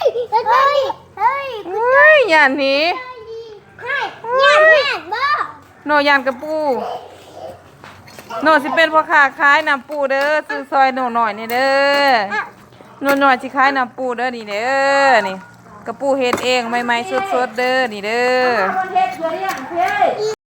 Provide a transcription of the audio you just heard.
ເຮີ້ຍ ເຮີ້ຍ ເຮີ້ຍ ຢ້ານໜີ ໃຫ້ ຢ້ານແຮງບໍ່? ໂນຢ້ານກະປູ. ໂນຊິເປັນພໍ່ຄ້າຂາຍນ້ຳປູເດີ ຊື້ຊ່ອຍໂນໜ້ອຍນີ້ເດີ. ໂນນ້ອຍຊິຂາຍນ້ຳປູເດີ ນີ້ເດີ ນີ້ ກະປູເຮັດເອງໃໝ່ໆສົດໆເດີ ນີ້ເດີ. ເອົາມາເຮັດເພື່ອລ້ຽງເດ້.